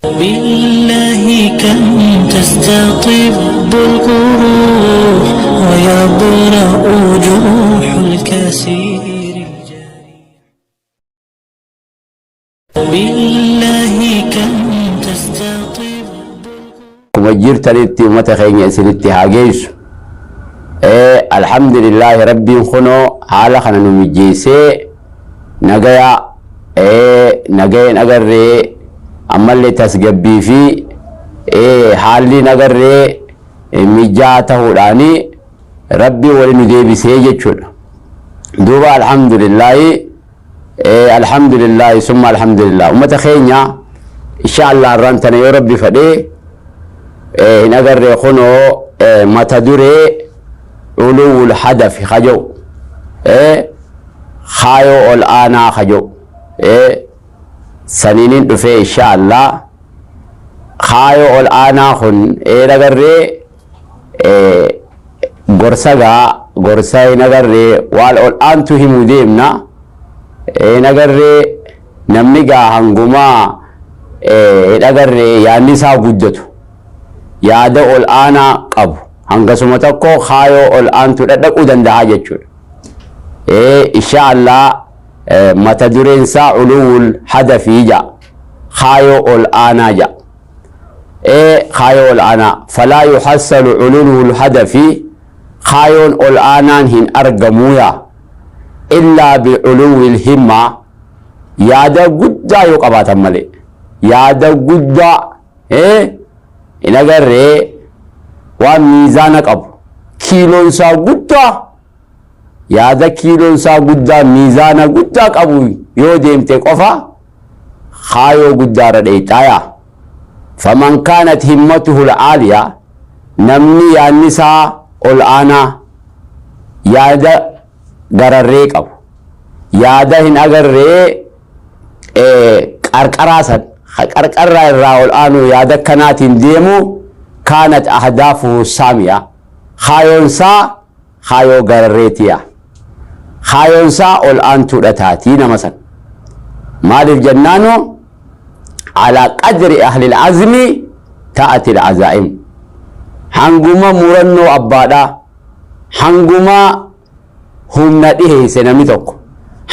بالله كم تستطب الجروح ويبرأ جروح الكثير الجريح. بالله كم تستطب. Akkuma jirtanitti uummata keenya isinitti haa geessu. Alhamdulillaahi, Rabbiin kunoo haala kana nu mijjeessee nagaya nagayen agarree, ammallee tasgabbii fi haalli agarree mijjaa ta'uudhaani Rabbiin wali nu deebisee jechuudha. Duuba alhamdulillaahi, alhamdulillaahi, summa alhamdulillah. Uummata keenya, insha Allah irraan tana yoo Rabbi fedhee hin agarree kunoo mata duree uluwul hadafi kaja'u, kaayoo ol aanaa kaja'u saniinin dhufee, insha Allah. Kaayoo ol aanaa kun agarree gorsa gaa gorsa hin agarree waan ol aantu himuu deemna. Hin agarree namni gaa hangumaa hin agarree yaadni isaa guddatu, yaada ol aanaa qabu, hangasuma tokko kaayoo ol aantu dhadhaquu danda'a jechuudha. Insha Allah mata dureen isaa uluwul hadafii ja'a, kaayoo ol aanaa ja'a. Kaayoo ol aanaa, falaa yuhassalu uluwul hadafii, kaayoon ol aanaan hin argamuu yaa illaa bi'uluwil himmaa, yaada guddaa yoo qabaatan malee. Yaada guddaa hin agarree waan miizaana qabu, kiiloon isaa guddaa, yaada kiiloon isaa guddaa, miizaana guddaa qabu yoo deemte qofa kaayoo guddaarra dheeyxaayaa. Faman kaanat himmatuhu al-aaliya, namni yaadni isaa ol aanaa, yaada gararree qabu, yaada hin agarree qarqaraa san qarqarraa irraa ol aanu, yaada akkanaatiin deemu, kaanat ahdaafuhu saamiya, kaayoonsaa kaayoo gararreetiya, kaayoonsaa ol aantuudha taatii nama san. Maaliif jennaanu, alaa qadri ahli al-azmi ta'ati al-azaa'im, hanguma murannoo abbaadhaa, hanguma humna dhiheeyse namni tokko,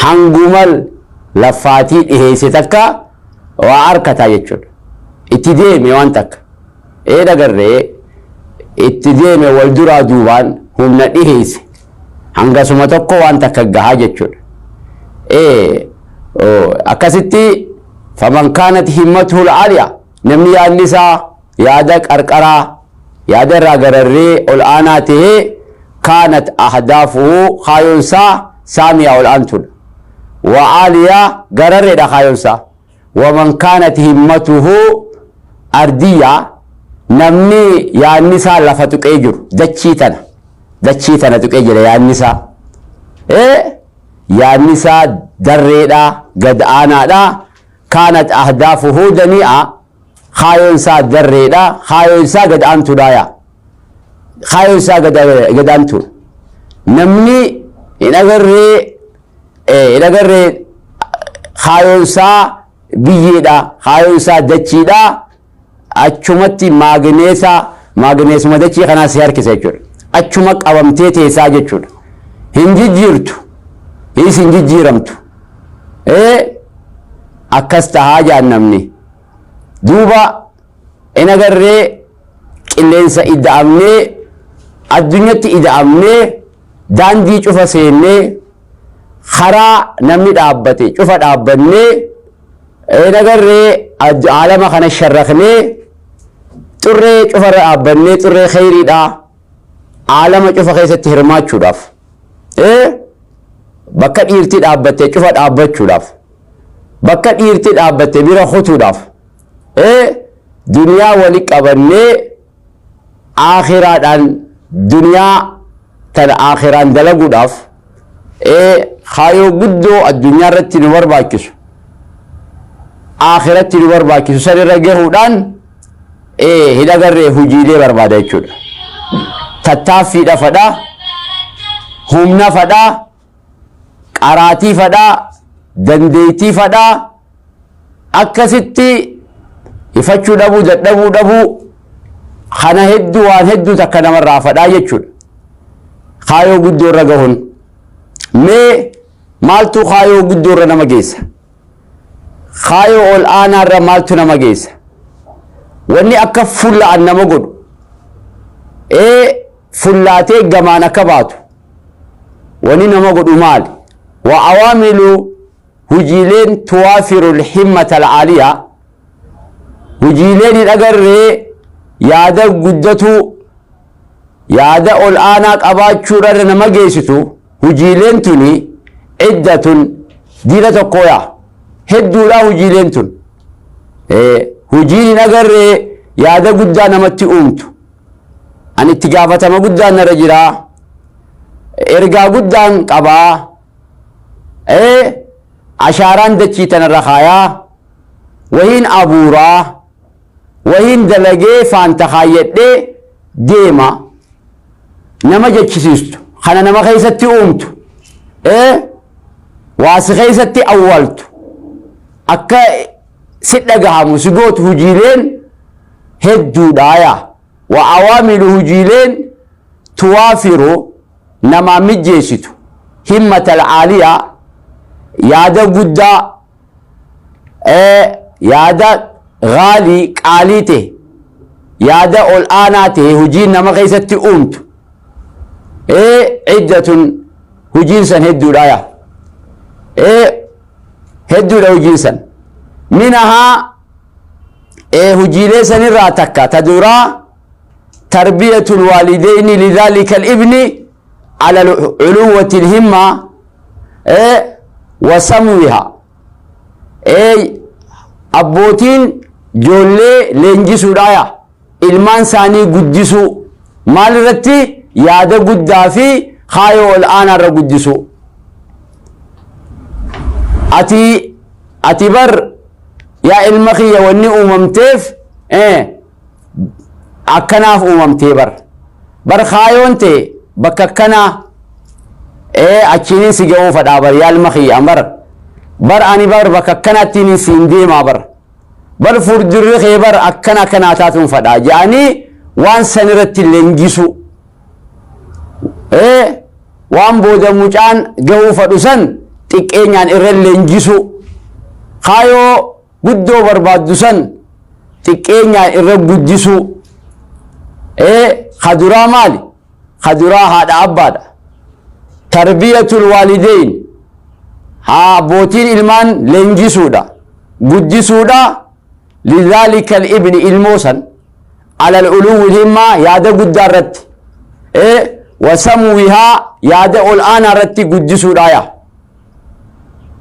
hanguma laffaatii dhiheeyse takka waa harkataa jechuudha. Itti deeme waan takka ee dhagarree itti deeme, wal duraa duubaan humna dhiheeyse, hangasuma tokko waan takka gahaa jechuudha. Akkasitti faman kaanat himmatuhu al-aaliya, namni yaadni isaa yaada qarqaraa, yaada irraa gararree ol aanaa tahee, kaanat ahdaafuhu, kaayoonsaa saamiyaa, ol aantuudha, wa aaliyaa, gararreedha kaayoonsaa. Waman kaanat himmatuhu ardiyyaa, namni yaadni isaa lafa tuqee jiru, dachii tana tuqee jira yaadni isaa, yaadni isaa darreedha, gad aanaadha, kaanat ahdaafuhu danii'a, kaayoon isaa darreedha, kaayoon isaa gad aantuudha yaa kaayoon isaa gad aantuudha. Namni hin agarree kaayoon isaa biyyeedha, kaayoon isaa dachiidha, achumatti maagneesa maagneesuma dachii kanaa si harkisa jechuudha. Achuma qabamtee teessaa jechuudha. Hin jijjiirtu, hiis hin jijjiiramtu. Akkas tahaa jaan namni. Duuba hin agarree qilleensa ida'amnee, addunyatti ida'amnee, daandii cufa seennee, karaa namni dhaabbate cufa dhaabbannee, hin agarree aalama kana sharraknee, xurree cufarra dhaabbannee, xurree kheyriidhaa aalama cufa keessatti hirmaachuudhaaf, bakka dhiirti dhaabbatte cufa dhaabbachuudhaaf, bakka dhiirti dhaabbatte bira kutuudhaaf, duniyaa wali qabannee, aakhiraadhaan duniyaa tana aakhiraan dalaguudhaaf, kaayoo guddoo addunyaa irratti nu barbaachisu, aakhiratti nu barbaachisu san irra gahuudhaan hin agarree hojiilee barbaada jechuudha. Tattaaffiidha fadhaa, humna fadhaa, qaraatii fadhaa, dandeettii fadhaa, akkasitti Ifachuu dhabuu, dadhabuu dhabuu kana hedduu waan hedduu takka namarraa fadhaa jechuudha. Kaayoo guddoo irra gahuun. Mee maaltu kaayoo guddoo irra nama geessa? Kaayoo ol aanaa irra maaltu nama geessa? Wanni akka fulla'an nama godhu. Ee fullaatee gamaan akka baatu. Wanni nama godhu maali? Wa awaamilu hujiileen tuwaafiru himmata al'aaliyaa hujiileen hin agarree yaada guddatuu yaada ol aanaa qabaachuudhaan nama geessitu hujiileen tuni iddatun diina tokko yaa hedduudha hujiileen tun. Hujiin hin agarree yaada guddaa namatti uumtu. Ani itti gaafatama guddaan narra jiraa. Ergaa guddaan qabaa. Ashaaraan dachii tanarra kaayaa. Wahiin abuuraa. Wahiin dalagee faanta kaayyadhee deema. Nama jechisiistu. Kana nama keessatti uumtu. Waasi keessatti awwaaltu. Akka si dhagahamu si gootu hujiileen hedduudhaaya. Wa awaamilu hujiileen tuwaafiru namaa mijjeessitu. Himmata al'aaliyaa yaada guddaa yaada gaalii qaalii ta'e yaada ol aanaa ta'e hujiin nama keessatti uumtu. Iddatun hujiin san hedduudhaaya. Hedduudha hujiin san. Minahaa hujiilee sanirraa takka ta duraa tarbiyatul waalideyni lidhalika al-ibni ala culuwwati al-himma wa samwiha. Abbootiin ijoollee leenjisuudhaaya ilmaan isaanii guddisuu maal irratti yaada guddaa fi kaayoo ol aanaa irra guddisuu. Ati bar yaa ilma kiyya wanni uumamteef akkanaaf uumamtee bar. Bar kaayoon ta'e bakka akkanaa achiinin si ga'uu fadhaa bar yaa ilma kiyya bar. Bar ani bar bakka akkanaattiin siin deemaa bar. Bar fuuldurri kee bar akkana akkanaa taatuun fadhaa jedhanii waan san irratti leenjisuu. Waan booda mucaan gahuu fadhu san xiqqeenyaan irra leenjisuu. Kaayoo guddoo barbaaddu san xiqqeenyaan irra guddisuu. Kaduraa maali? Kaduraa haadha abbaadha. Tarbiyatul waalideyn haa abbootiin ilmaan leenjisuudha. Guddisuudha. Lidhaalika al-ibni ilmoo san ala al-uluwwi himmaa yaada guddaa irratti wasamwihaa yaada ol aanaa irratti guddisuudha yaa.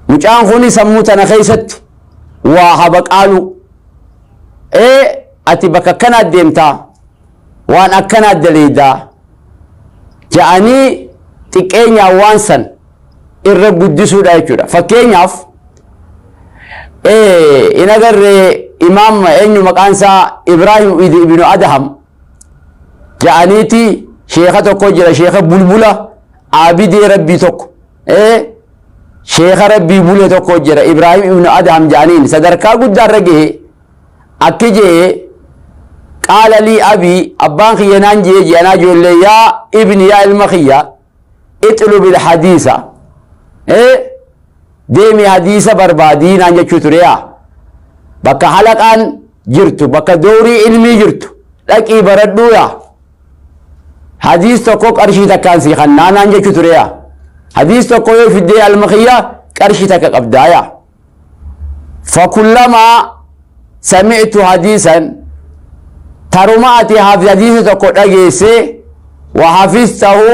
Mucaan kuni sammuu tana keessatti waa habaqaalu. Ati bakka akkanaa deemtaa waan akkanaa daleeydaa ja'anii xiqqeenyaan waan san irra guddisuudha jechuudha. Fakkeenyaaf in agarree imaam eenyu maqaan isaa Ibraahim ibnu Adham ja'aniiti sheeka tokko jira sheeka bulbula aabidee rabbii tokko sheeka rabbii bule tokko jira Ibraahim ibnu Adham ja'aniin sadarkaa guddaa irra gahe akki jee qaala lii abii abbaan kiyya naan jee je'anaa ijoollee yaa ibni yaa ilma kiyya itlub ilhadiisa deemi hadiisa barbaadii naan jechuu ture yaa bakka halaqaan jirtu bakka doorii ilmii jirtu dhaqii baradhuu yaa hadiis tokko qarshii takkaan sii kannaa naan jechuu ture yaa hadiis tokko yoo fiddee alma kiyya qarshii takka qabdaa yaa fakullamaa sami'tu hadiisan taruma ati hadiisa tokko dhageesse wa hafiztahu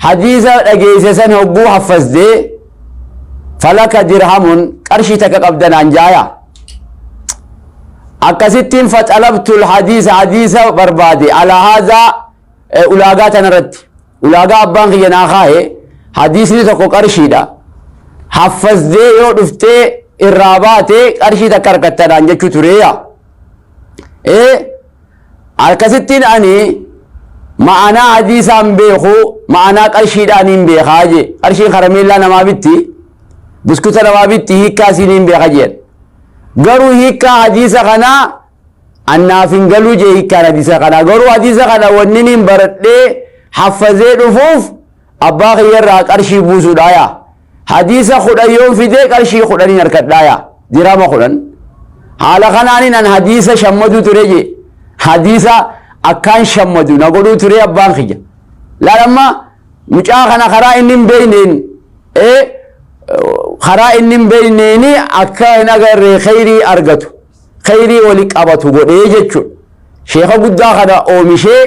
hadiisa dhageesse san hogguu haffasdee falaka dirhamun qarshii takka qabda naan jaaya akkasittiin faxalabtul hadiisa hadiisa barbaade ala haadhaa ulaagaa tanarratti ulaagaa abbaan kiyya naa kaaye hadiisni tokko qarshiidha haffasdee yoo dhuftee irraa baate qarshii takka argattadhaan jechuu tureeya. Akkasittiin ani ma'anaa hadiisaan beeku ma'anaa qarshiidhaan hin beekaa jee qarshiin karameellaa namaa bitti buskuta namaa bitti hiikkaa isiin hin beeka jeen garuu hiikkaa hadiisa kanaa Annaaf hin galuu jee hiikkaan hadiisa kana. Garuu hadiisa kana wanni niin baradhee haffazee dhufuuf abbaa kiyyarraa qarshii buusuudha yaa. Hadiisa 10 yoon fidee qarshii 10n harkadhaa yaa. Dirhama 10. Haala kanaanin an hadiisa shammaduu ture jee. Hadiisa akkaan shammadu na godhuu ture abbaan kiyya. Laal amma mucaa kana karaa inni hin beeyneen karaa inni hin beeyneeni akka hin agarree kheyrii argatu. Kheyrii wali qabatu godhee jechuudha. Sheekha guddaa kana oomishee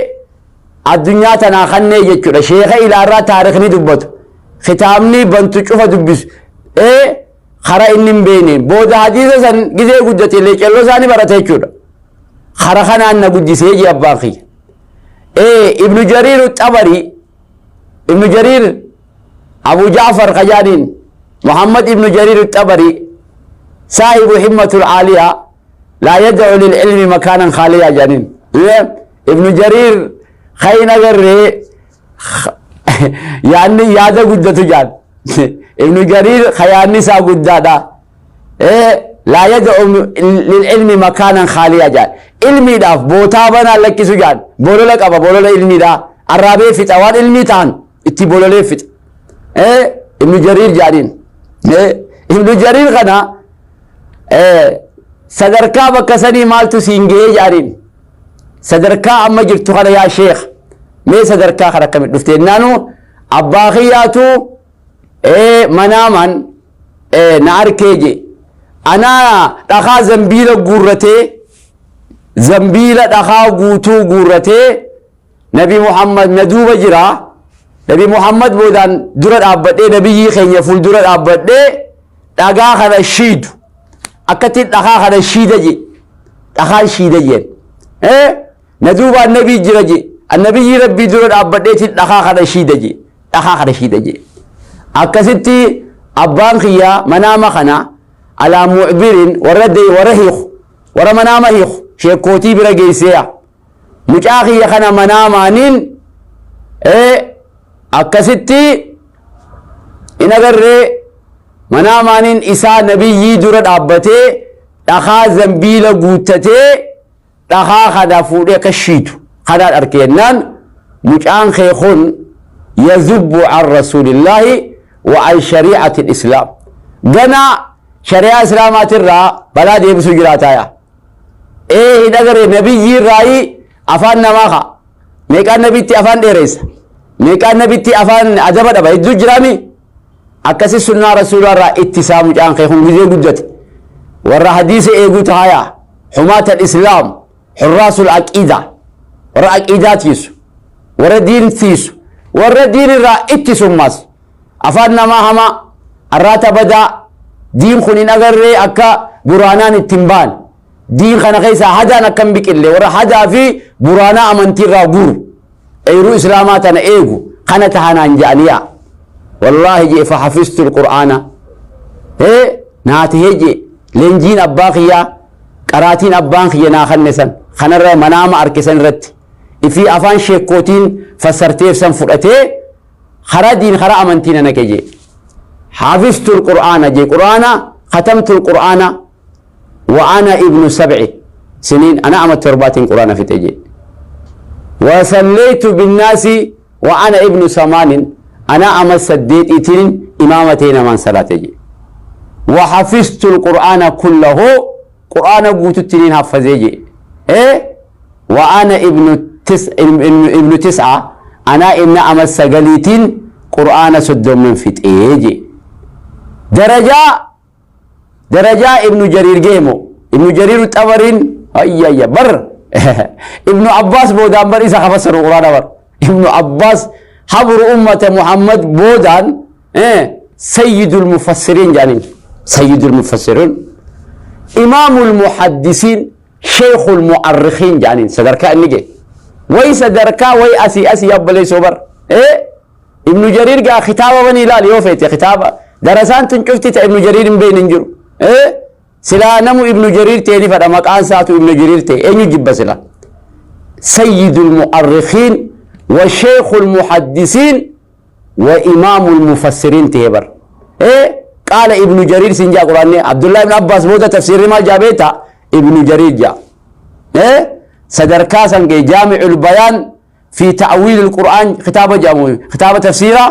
addunyaa tanaa kannee jechuudha. Sheekha ilaarraa taarikni dubbatu. Kitaabni bantu cufa dubbisu. Kara inni hin beekne booda hadiisa san gizee guddate leecelloo isaa ni barata jechuudha. Kara kanaan na guddisee jee abbaan kiyya. Ibnu Jariir Xabarii Ibnu Jariir Abu Ja'far kajaaniin Muhammad Ibnu Jariir Xabarii saahibu himmatul aaliyaa laa yada'u lil ilmi makaanan khaaliyaa jedhaniin. Ibnu Jariir kayin agarree yaanni yaada guddatu jaan. Ibnu Jariir kayaanni isaa guddaadha. Laa yada'u lil ilmi makaanan khaaliyaa jaan. Ilmiidhaaf bootaa banaa lakkisu jaan. Bolola qaba bolola ilmiidhaa. Arraabee fixa waan ilmii ta'an itti bololee fixa. Ibnu Jariir jaaniin. Ibnu Jariir kana sadarkaa bakka sanii maaltu siin gahee jaaniin. Sadarkaa amma jirtu kana yaa sheekh mee sadarkaa kana akkamitti dhufte jennaanu abbaa kiyyaatu manaamaan na arkee je. Anaa dhakaa zambiila guurratee zambiila dhakaa guutuu guurratee Nabi Muhammad na duuba jira. Nabi Muhammad boodaan dura dhaabbadhee nabiyyii keenya fuuldura dhaabbadhee dhagaa kana shiidu. Akkatti dhagaa kana shiida je. Dhagaan shiida jeen. Na duubaan nabii jira je. Nabiyyii rabbii dura dhaabbadheetiin dhagaa kana shiida je. Dhagaa kana shiida je. Akkasitti abbaan kiyyaa manaama kana alaa mucbirin warra warra hiiku warra manaama hiiku sheekootii bira geesseeya. Mucaa kiyya kana manaamaaniin akkasitti hin agarree manaamaaniin isaa nabiyyii dura dhaabbatee dhakaa zambiila guuttatee dhakaa kana fuudhee akka shiitu kanaan arke jennaan mucaan kee kun yazubbu an rasuulillaahi wa an shari'ati islaam ganaa shari'aa islaamaatirraa balaa deebisuu jiraataaya. Ee hin agarre nabiyyii irraayii afaan namaa kaa. Meeqaan nabitti afaan dheereessa. Meeqaan nabitti afaan adaba dhaba hedduu jiraami. Akkasi sunnaa rasuulaa irraa ittisaa mucaan kee kun gizee guddate. Warra hadiisa eeguu tahayaa. Humaata islaam. Hurraasul aqiidaa. Warra aqiidaa tiisu. Warra diin tiisu. Warra diin irraa ittisummaas. Afaan namaa hamaa, arraata badaa, diin kun hin agarree akka buraanaan itti hin baane. Diin kana keessaa hadaan akka hin biqille warra hadaa fi buraanaa amantii irraa guru. Eeruu islaamaa tana eegu kana tahanaan ja'aniyaa. Wallaahi jee fahafistu qur'aana. Hee naa tahee jee leenjiin abbaa kiyyaa qaraatiin abbaan kiyya naa kanne san kanarra manaama arke san irratti. Ifii afaan sheekkootiin fassarteef san fudhatee karaa diin karaa amantii na naqe jee hafiztu alqur'aana jee qur'aana khatamtu alqur'aana wa ana ibnu sab'i siniin ana ama torbaatiin qur'aana fixe jee wa sallaytu binnaasi wa ana ibnu samaanin ana ama saddeetiitiin imaama ta'e namaan salaate jee wa hafiztu alqur'aana kullahu qur'aana guututti niin haffazee jee wa ana ibnu tis'a anaa ibna ama sagaliitiin qur'aana soddomman fixee jee darajaa darajaa ibnu jariir geemo ibnu jariir xabariin ayyayya bar ibnu abbaas boodaan bar isa kafassaru qur'aana bar ibnu abbaas habru ummata muhammad boodaan sayyidul mufassiriin jedhaniin sayyidul mufassiriin imaamul muhaddisiin sheekul mu'arrikiin jedhaniin sadarkaa inni ga'e way sadarkaa way asii asii abboleessoo bar ibnu jariir gaa kitaaba bani ilaali yoo feete kitaaba darasaan tun cufti ta ibnu jariir hin beekne hin jiru silaa namu ibnu jariir ta'e ni fadha maqaan isaatu ibnu jariir ta'e eenyu jibba sila sayyidul mu'arrikiin wa sheekul muhaddisiin wa imaamul mufassiriin ta'e bar qaala ibnu jariir sin jaa quraanni abdullahi ibn abbaas booda tafsiirri maal jaa beektaa ibnu jariir jaa. Sadarkaa san ga'e Jaami'ul Bayaan fi Ta'wiilil Qur'aan kitaaba jedhamu kitaaba tafsiiraa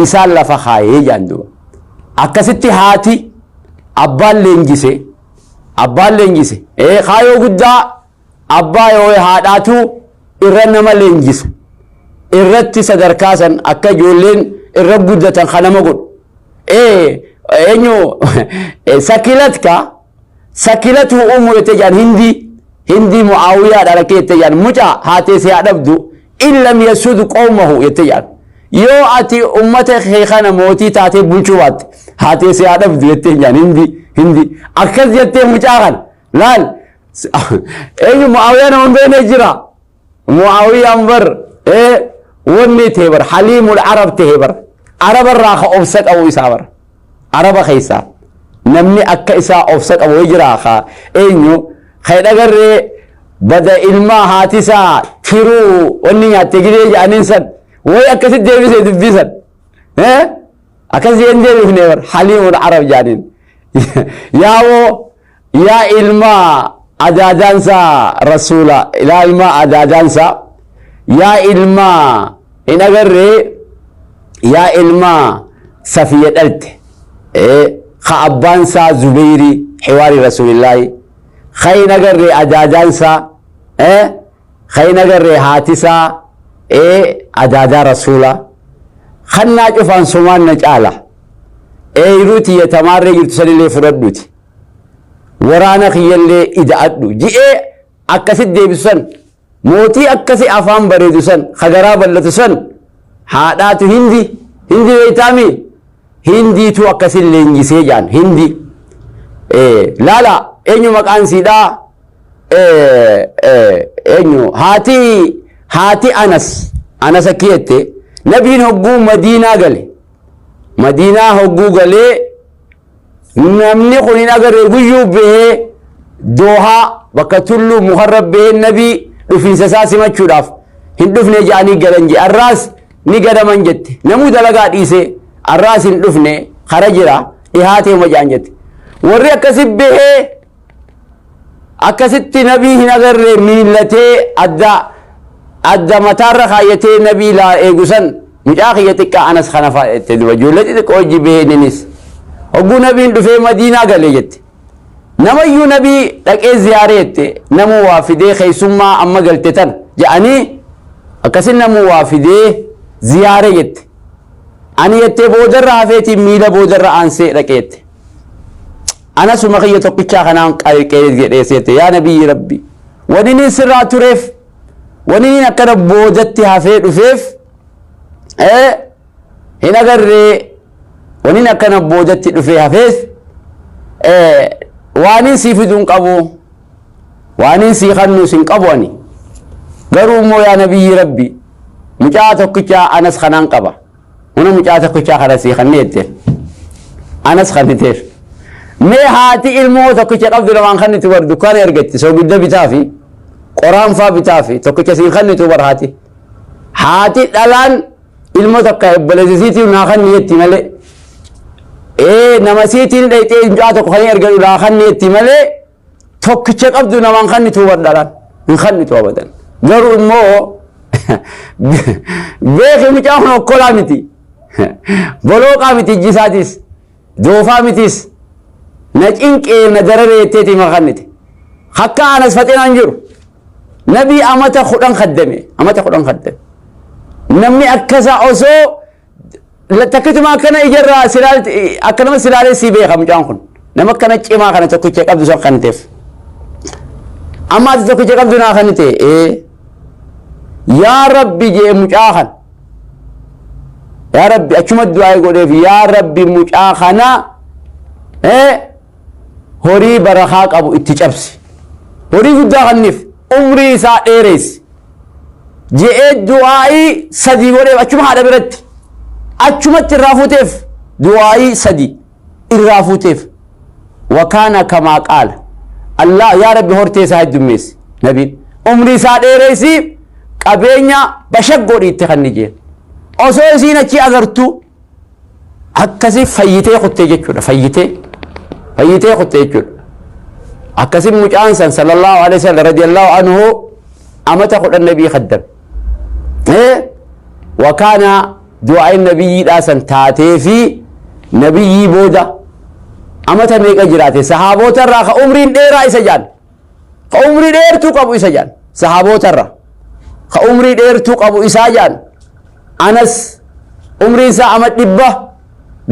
isaan lafa kaayee jedhan duuba. Akkasitti haati abbaan leenjise abbaan leenjise kaayoo guddaa abbaa yoo haadhaatu irra nama leenjisa irratti sadarkaa san akka ijoolleen irra guddatan kan nama godhu. Eenyu sakilatka sakilatu umu jette jedhan hindii hindii Mu'aawiyaa dhalakkee jette jedhan mucaa haatee si haa dhabdu in lam yasud qawmahu jette jedhan yoo ati ummata kee kana mootii taatee bulchuu baatte haatee si haa dhabdu jette jedhan hindii hindii akkas jettee mucaa kana laal eenyu Mu'aawiyaa nama hin beekne jira Mu'aawiyaan bar wanni ta'e bar haliimul arab ta'e bar araba irraa ka obsa qabu isaa bar araba keessaa namni akka isaa obsa qabu jira ka eenyu ka dhagarree bada ilmaa haati isaa tiruu wanni nyaatte gidee jedhaniin san way akkasitti deebisee dubbii san akkas jeen deebifne bar haliimul arab jedhaniin yaawoo yaa ilmaa adaadaansaa rasuula yaa ilmaa adaadaansaa yaa ilmaa hin agarree yaa ilmaa safiya dhalte ka abbaansaa Zubeyri xiwaari rasuulillaahi ka hin agarree adaadaansaa ka hin agarree haatisaa adaadaa rasuula kannaa cufaan sumaan na caala eeruu tiyya tamaarree jirtu sanillee fudhadhuti waraana kiyyallee ida'adhu ji'ee akkasit deebisu san mootii akkasi afaan bareedu san kagaraa bal'atu san haadhaatu hindi hindi beeytaami hindiitu akkasin leenjisee jaan hindi laala eenyu maqaan siidhaa eenyu haati haati Anas Anas akki jette nabiin hogguu Madiinaa gale Madiinaa hogguu galee namni kun hin agarre guyyuu bahee doohaa bakka tulluu mukarra bahee nabii dhufiinsa isaa simachuudhaaf hin dhufne jedhanii galan je arraas ni gadaman jette namuu dalagaa dhiisee arraas hin dhufne kara jira dhihaatee uma jedhan jette warri akkasi bahee akkasitti nabii hin agarre miillatee adda adda mataarra kaayyatee nabii laa eegu san mucaa kiyya xiqqaa Anas kana fa'a jette duba ijoollee xixiqqoo hojii bahee innis hogguu nabiin dhufee Madiinaa galee jette namayyuu nabii dhaqee ziyaaree jette namuu waa fidee keessummaa amma galte tan jedhanii akkasin namuu waa fidee ziyaaree jette ani jettee boodarra hafeetiin miila boodarra aansee dhaqee jette anasuma kiyya tokkichaa kanaan qalqee jedhee seete yaa nabiyyi rabbi wani inni sirraa tureef wani inni akkana boodatti hafee dhufeef hin agarree wani inni akkana boodatti dhufee hafeef waan inni sii fiduu hin qabu waan inni sii kennuus hin qabu ani garuu immoo yaa nabiyyi rabbi mucaa tokkichaa Anas kanaan qaba huna mucaa tokkichaa kana sii kennee jetteen Anas kenniteef mee haati ilmoo tokkicha qabdu lamaan kennitu bar dukkaana ergatti soogidda bitaa fi qoraan faa bitaa fi tokkicha siin kennitu bar haati haati dhalaan ilmoo tokko obboleessa naa kenni jetti malee nama siitiin dhayxee mucaa tokko kan ergatu naa kenni jetti malee tokkicha qabdu namaan kennitu bar dhalaan hin kennitu abadan garuu immoo beeki mucaan kun okkolaa miti bolooqaa miti ijji isaatis doofaa mitis na cinqee na dararee jetteeti ma kennite akka Anas faxinaan jiru nabii amata 10 kaddame amata 10 kaddame namni akkasa osoo takkituma akkana ijarraa akkanuma silaalee si beeka mucaan kun nama akkana cimaa kana tokkicha qabdu san kan ta'eef amma ati tokkicha qabdu naa kan ta'e yaa rabbi jee mucaa kan yaa rabbi achuma du'aa godheef yaa rabbi mucaa kana horii barakaa qabu itti cabsi horii guddaa kanniif umrii isaa dheereessi je'ee du'aa'ii 3 godheef achuma haadha biratti achumatti irraa fuuteef du'aa'ii 3 irraa fuuteef wakaana kamaa qaala Allah yaa rabbi hortee isaa heddummeessi nabiin umrii isaa dheereessi qabeenya bashak godhi itti kanni jeen osoo isiin achi agartu akkasi fayyitee kuttee jechuudha fayyitee fayyitee kuttee jechuudha. Akkasin mucaan san sallallahu alaihi wasallam radiyallahu anhu amata 10 nabii khaddame. Wakaana du'aayin nabiyyiidhaa san taatee fi nabiyyii booda amata meeqa jiraate? Sahaabota irraa ka umriin dheeraa isa jaan, ka umrii dheertuu qabu isa jaan, sahaabota irraa ka umrii dheertuu qabu isaa jaan. Anas umriin isaa ama 100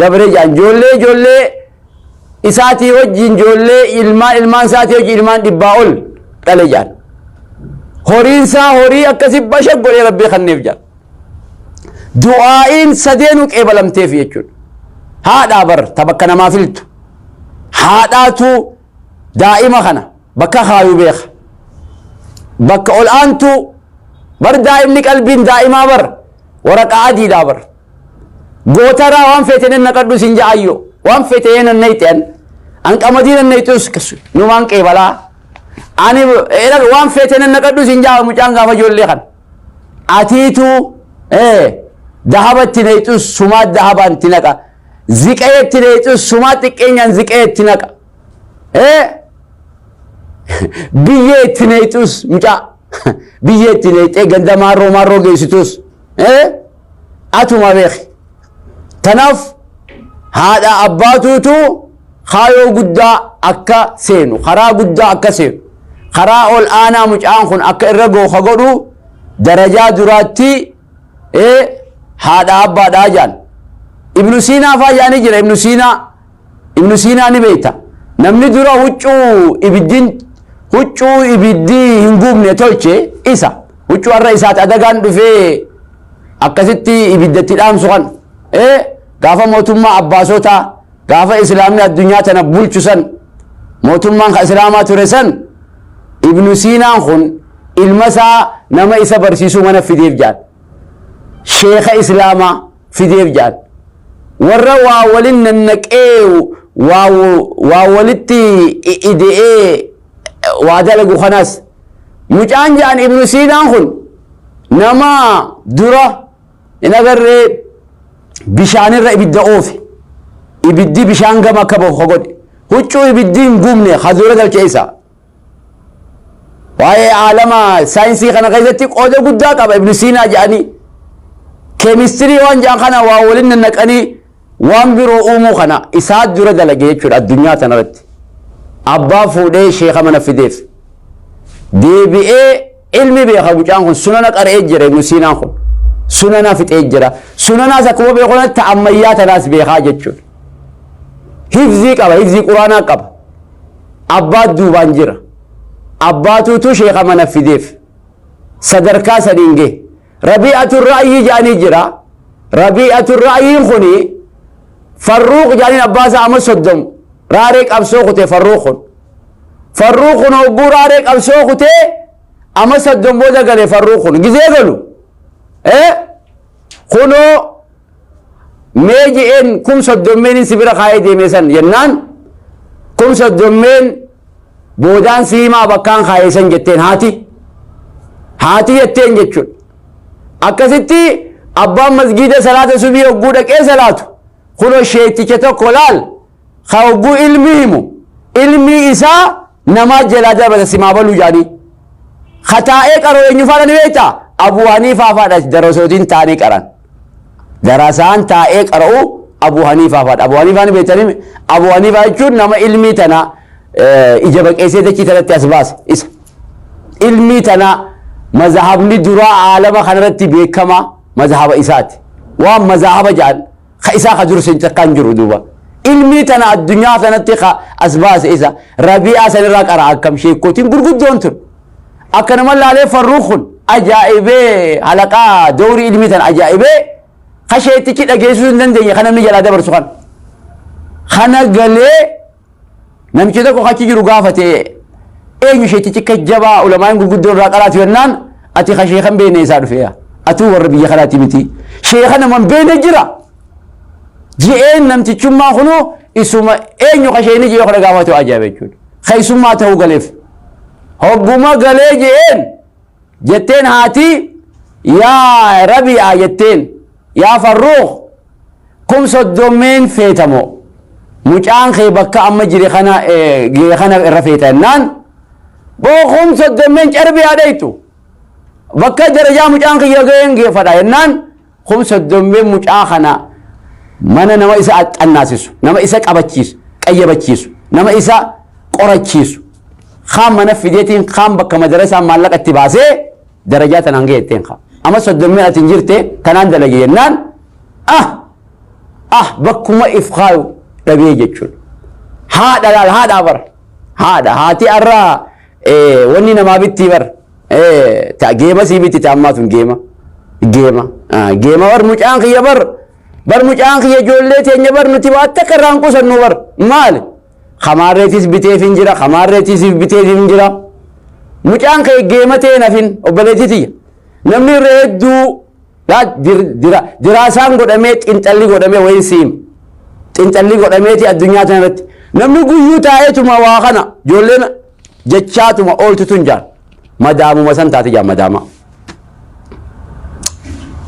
dabre jaan. Ijoollee isaatii wajjin, ijoollee ilmaan ilmaan isaatii wajjin ilmaan 100 ol dhale jaan. Horiin isaa horii akkasii basha godhee rabbii kanneef jaan. Du'aa'iin sadeenuu qeebalamteef jechuudha. Haadhaa bar ta bakka namaa filtu. Haadhaatu daa'ima kana bakka kaayuu beeka. Bakka ol aantu bar daa'imni qalbiin daa'imaa bar waraqaa adiidhaa bar. Gootaraa waan feete nan naqadhu sin ja'ayyo. Waan feete nan nayxeen. An qamadii nan nayxus numaan qeebalaa. Ani waan feete nan naqadhu sin ja'a mucaan gaafa ijoollee kana. Atiitu dahabatti nayxus sumaa dahabaan itti naqa. Ziqeetti nayxus sumaa xiqqeenyaan ziqee itti naqa. Biyyee itti nayxus mucaa. Biyyee itti nayxee ganda maarroo maarroo geessitus. Atuma beeki. Tanaaf haadha abbaatuutu kaayoo guddaa akka seenu, karaa guddaa akka seenu, karaa ol aanaa mucaan kun akka irra gooka godhu darajaa duraatti haadha abbaadhaa jaan. Ibnu Siinaa faa jaanii jira. Ibnu Siinaa, Ibnu Siinaa ni beekta. Namni dura huccuu ibiddiin huccuu ibiddii hin gubne tolche isa. Huccuu har'a isaati adagaan dhufee akkasitti ibiddatti dhaamsu kan gaafa mootummaa Abbaasotaa, gaafa islaamni addunyaa tana bulchu san, mootummaan ka islaamaa ture san, Ibnu Siinaan kun ilma isaa nama isa barsiisuu mana fideef jaan. Sheeka islaamaa fideef jaan. Warra waa walin nannaqee waa walitti ide'ee waa dalagu kanas mucaan jaan. Ibnu Siinaan kun nama dura hin agarree bishaanirra ibidda oofe, ibiddi bishaan gama akka bahu ka godhe, huccuu ibiddi hin gubne ka dura galche isa. Waa'ee aalama saayinsii kana keessatti qooda guddaa qaba Ibnu Siinaa jedhanii. Keemistirii waan jedhan kana waa waliin nannaqanii waan biroo uumuu kana isaa dura dalage jechuudha addunyaa tanarratti. Abbaa fuudhee sheeka mana fideef. Deebi'ee ilmi beeka mucaan kun, sunana qara'ee jira Ibnu Siinaan kun. Sunana fixee jira. Sunanaas akkuma beeku ta ammayyaa tanaas beekaa jechuudha. Hifzii qaba, hifzii quraanaa qaba. Abbaa duubaan jira. Abbaatuutu sheeka mana fideef. Sadarkaa sadiin gahe. Rabi'atu Ra'yii jedhanii jira. Rabi'atu Ra'yiin kuni Farruuq jedhaniin, abbaa isaa amma 30 raaree qabsoo kutee Farruuq kun. Farruuq kun hogguu raaree qabsoo kutee amma 30 booda gale Farruuq kun. Gizee galu. Kunoo mee je'een 30,000 si bira kaayee deeme san jennaan, 30,000 boodaan si himaa bakkaan kaayee san jetteen haati. Haati jetteen jechuudha. Akkasitti abbaan masgiida salaata subii hogguu dhaqee salaatu kunoo sheeticha tokko laal ka hogguu ilmi himu ilmi isaa namaa jalaa darbata simaa baluu jedhanii. Kataa'ee qaroo eenyu faadha ni beektaa? Abuu Haniifaa faadha darasootiin taa'anii qaran. Darasaan taa'ee qara'u Abuu Haniifaa faadha. Abuu Haniifaa ni beektanii? Abuu Haniifaa jechuun nama ilmii tana ija baqeessee dachii tanatti as baase isa. Ilmii tana mazahabni duraa aalama kanarratti beekamaa mazahaba isaati. Waan mazahaba jedhan ka isaa ka durse takkaan jiru duuba. Ilmii tana addunyaa kanatti ka as baase isa. Rabi'aa sanirraa qara akkam sheekotiin gurguddoon tun. Akka nama laalee farruu kun ajaa'ibee halaqaa dowrii ilmii tana ajaa'ibee ka sheetichi dhageessisuu hin dandeenye kan namni jalaa dabarsu kan. Kana galee namichi tokko achi jiru gaafate, eenyu sheetichi akka jabaa ulamaan gurguddoon irraa qaraatu jennaan, ati ka sheekan beekne isaa dhufee atuu warra biyya kanaati miti, sheeka nama hin beekne jira ji'een. Namtichummaa kunuu isuma eenyu ka sheekni ji'ee kana gaafatu ajaa'iba jechuudha. Keessummaa ta'uu galeef hogguma galee ji'een jetteen haati, yaa Rabi'a jetteen, yaa Farruuq, 30,000 feetamoo Mucaan kee bakka amma jire kana gee kana irra feeta jennaan bookum soddommeen carbii haa dheeytu. Bakka darajaa mucaan kiyya ga'een geeffadha jennaan kum soddommeen mucaa kana mana nama isa xannaasisu, nama isa qabachiisu, qayyabachiisu, nama isa qorachiisu. Kaan mana fideetiin kaan bakka madarasaan maallaqa itti baasee darajaa tanaan ga'e jetteen kaa. Amma soddommeen ati hin jirte tanaan dalage jennaan ah ah bakkuma if kaayu dhabee jechuudha. Haadha laal haadhaa bar haadha haati arraa wanni namaa bittii bar ta geema sii bitti ta ammaa tun geema geema geema bar mucaan kiyya bar bar mucaan kiyya ijoollee teenya bar nuti waa takka irraa hin qusannu bar maali kamaarreetis biteef hin jira kamaarreetis biteef hin jira mucaan kee geema ta'e nafin obboleettii tiyya namni irra hedduu diraasaan godhamee xinxalli godhamee wayin siim xinxalli godhameeti addunyaa tana irratti namni guyyuu taa'eetuma waa kana ijoolleen jechaatuma ooltu tun jaan madaamuma san taate jaan madaama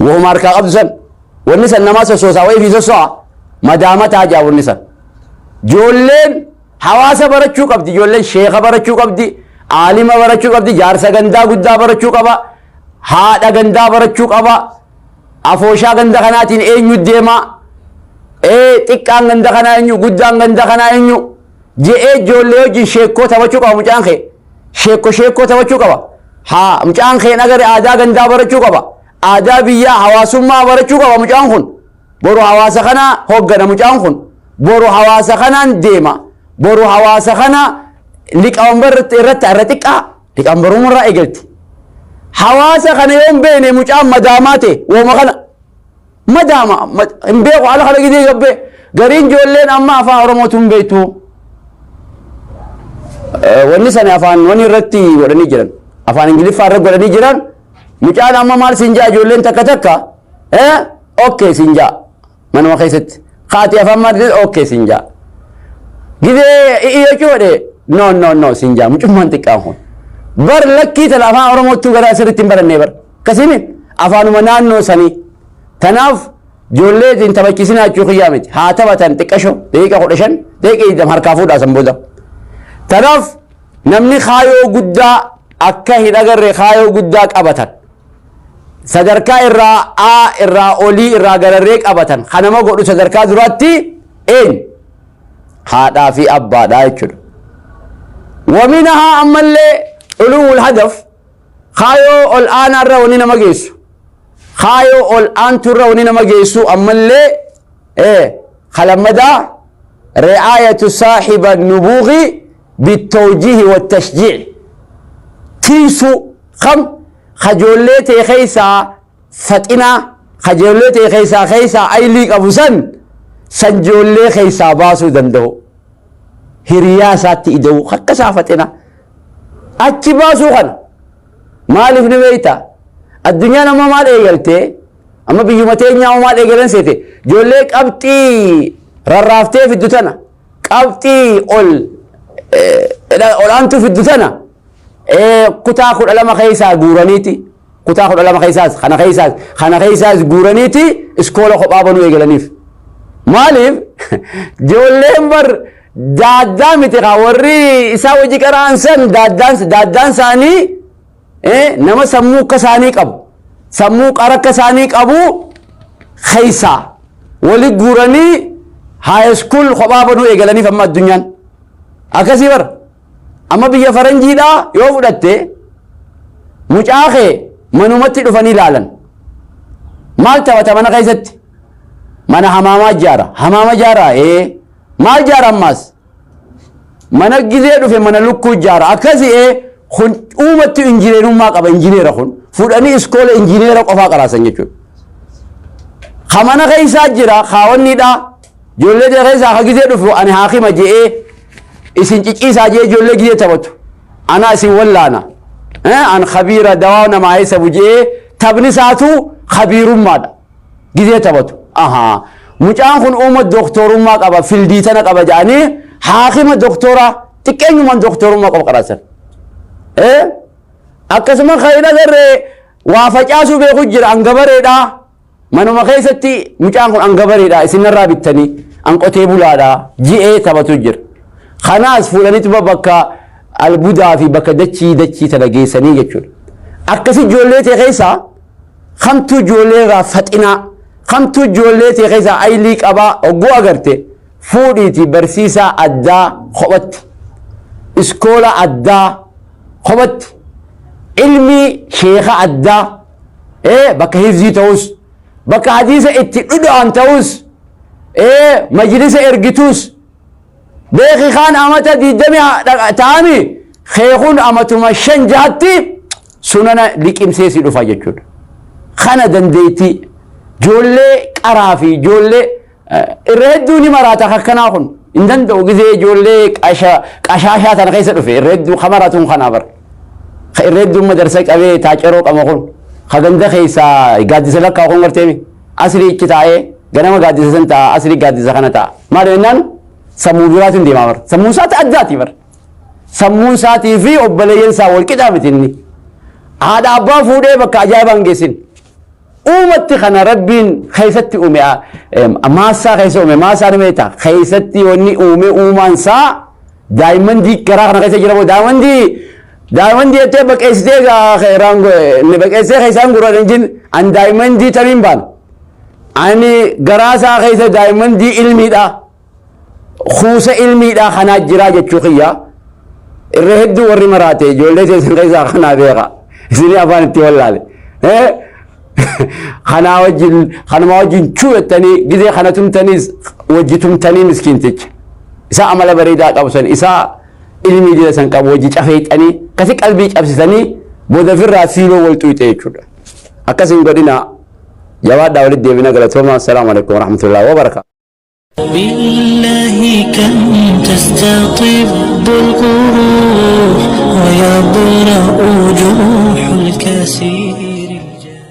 wahuma harkaa qabdu san wanni san namaa sossoosaa wayii fi sosso'a madaama taa jaa wanni san ijoolleen hawaasa barachuu qabdi ijoolleen sheeka barachuu qabdi aalima barachuu qabdi jaarsa gandaa guddaa barachuu qaba haadha gandaa barachuu qaba afooshaa ganda kanaatiin eenyu deema xiqqaan ganda kanaa eenyu guddaan ganda kanaa eenyu je'ee ijoollee wajjin sheekkoo taphachuu qaba mucaan kee sheekko sheekkoo taphachuu qaba haa mucaan kee nagare aadaa gandaa barachuu qaba aadaa biyyaa hawaasummaa barachuu qaba mucaan kun boru hawaasa kana hoggana mucaan kun boru hawaasa kanaan deema boru hawaasa kana liqawanbar irratti irra xiqqaa liqawanbaruma irraa eegalti hawaasa kana yoo hin beekne mucaan madaamaa ta'e wooma kana madaama hin beeku haala kana gidee gabbee gariin ijoolleen amma afaan oromootu hin beektu wanni sana afaan wanni irratti godhanii jiran afaan ingiliffaa irra godhanii jiran mucaan amma maal siin jaa ijoolleen takka takka okay siin jaa manuma keessatti kaati afaan maal okay siin jaa gidee iyyachuu godhe no no no siin jaa mucummaan xiqqaan kun bar lakkii tana afaan oromootuu gara sirriitti hin barannee bar akkasiimi afaanuma naannoo sanii tanaaf ijoollee hin taphachiisinaa jechuu kiyyaa miti haa taphatan xiqqasho daqiiqa 15 daqiiqa 20 harkaa fuudhaa san booda tanaaf namni kaayoo guddaa akka hin agarre kaayoo guddaa qabatan sadarkaa irraa A irraa olii irraa gararree qabatan kanama godhu sadarkaa duraatti eenyu haadhaa fi abbaadhaa jechuudha. Waminahaa ammallee uluwul hadaf kaayoo ol aanaa irra wani nama geessu kaayoo ol aantu irra wani nama geessu ammallee kalammadaa ri'aayatu saahiba nubuuqi bitawjiihi wattashjiic tiisuu kam kajoollee ta'e keessaa faxinaa kajoollee ta'e keessaa keessaa aylii qabu san san joollee keessaa baasuu danda'u hiriyaa isaatti ida'u akka isaa faxinaa achi baasuu kana maaliif ni beekta addunyaan amma maal eegaltee amma biyyuma teenyaa maal eegalan seete ijoollee qabxii rarraaftee fiddu tana qabxii ol olaantuu fiddu tana kutaa 12 keessaa guuraniiti kutaa 12 keessaas kana keessaas kana keessaas guuraniiti iskoola kophaa banuu eegalaniif maaliif ijoolleen bar daaddaa miti kaa warri isaa hojii qara'an san daaddaan daaddaan isaanii nama sammuu akka isaanii qabu sammuu qara akka isaanii qabu keessaa wali guuranii high school kophaa banuu eegalaniif amma addunyaan akkasii bara amma biyya faranjiidhaa yoo fudhatte mucaa kee manumatti dhufanii ilaalan maal taphata mana keessatti mana hamaamaa ijaara hamaama ijaara maal ijaara ammaas mana gizee dhufe mana lukkuu ijaara akkasi kun uumatti injineerummaa qaba injineera kun fuudhanii iskoola injineera qofaa qaraasan jechuudha. Ka mana keessaa jira kaawwanniidha ijoollee jira keessaa ka gizee dhufu ani haakima je'ee isin ciciisaa je'ee ijoollee gizee taphatu ana isin wallaana an khabiira dawaa namaa heessabu je'ee taphni isaatu khabiirummaadha gizee taphatu. Ahaa mucaan kun uuma doktorummaa qaba fildii tana qaba jedhanii haakima doktoraa xiqqeenyumaan doktorummaa qaba qaraasan. Akkasuma kan hin agarree waa facaasuu beeku jira angabareedha. Manuma keessatti mucaan kun angabareedha isinirraa bittanii An qotee bulaadha ji'ee taphatu jira. Kanaas fuudhaniituma bakka albudaa fi bakka dachii dachii tana geessanii jechuudha. Akkasi ijoollee ta'e keessaa kamtu ijoollee irraa faxinaa, kamtu ijoollee ta'e keessaa aylii qabaa ogguu agarte fuudhiiti barsiisaa addaa kophatti, iskoola addaa kophatti, ilmii sheeka addaa bakka hifzii ta'us, bakka hadiisa itti dhudha'an ta'us, majlisa ergituus, beeki kaan amata 20 ta'ami keekun amatuma 5 6tti sunana liqimsee si dhufa jechuudha. Kana dandeettii ijoollee qaraa fi ijoollee irra hedduu ni maraata akkanaa kun hin danda'u gizee ijoollee qashaashaa tana keessa dhufe irra hedduu ka maraatuun kanaa bara. Ka irra hedduun madarsa qabee taaceroo qaba kun ka ganda keessaa gaaddisa lakkaa kun garteemi asrii ichi taa'ee ganama gaaddisa san ta'a asrii gaaddisa kana ta'a. Maal jennaan sammuu biraatiin deemaa bara. Sammuun isaati addaati bara. Sammuun isaatii fi obboleeyyan isaa wal qixaa miti inni. Haadha abbaa fuudhee bakka ajaa'ibaan geessin. Uumatti kana Rabbiin keessatti uume, maassaa keessa uume, maassaa ni beektaa, keessatti wanni uume uumaan isaa daa'imman garaa kana keessa jira moo daa'imman jettee baqeessitee baqeessitee keessaan gurra hin jin an daa'imman tamiin baana. Ani garaa isaa keessa daa'imman ilmiidha. Kuusa ilmiidha kanaa jira jechuu kiyya. Irra hedduu warri maraate ijoollee teessan keessaa kanaa beeka. Isinii afaan itti wallaale. Kanaa wajjin kanuma wajjin chuu jettanii gizee kana tumtaniis wajji tumtanii miskiinticha. Isa amala bareedaa qabu san, isa ilmii dila san qabu wajji cafeexanii kasi qalbii cabsisanii booda ofirraa siiloo wal xuyxe jechuudha. Akkas hin godhinaa. Jabaadhaa, walitti deebina. Galatooma. Assalaamu alaikum warahmatullahi wabarakatuh. بالله كم تستطب القروح ويبرأ جروح الكثير الجريح.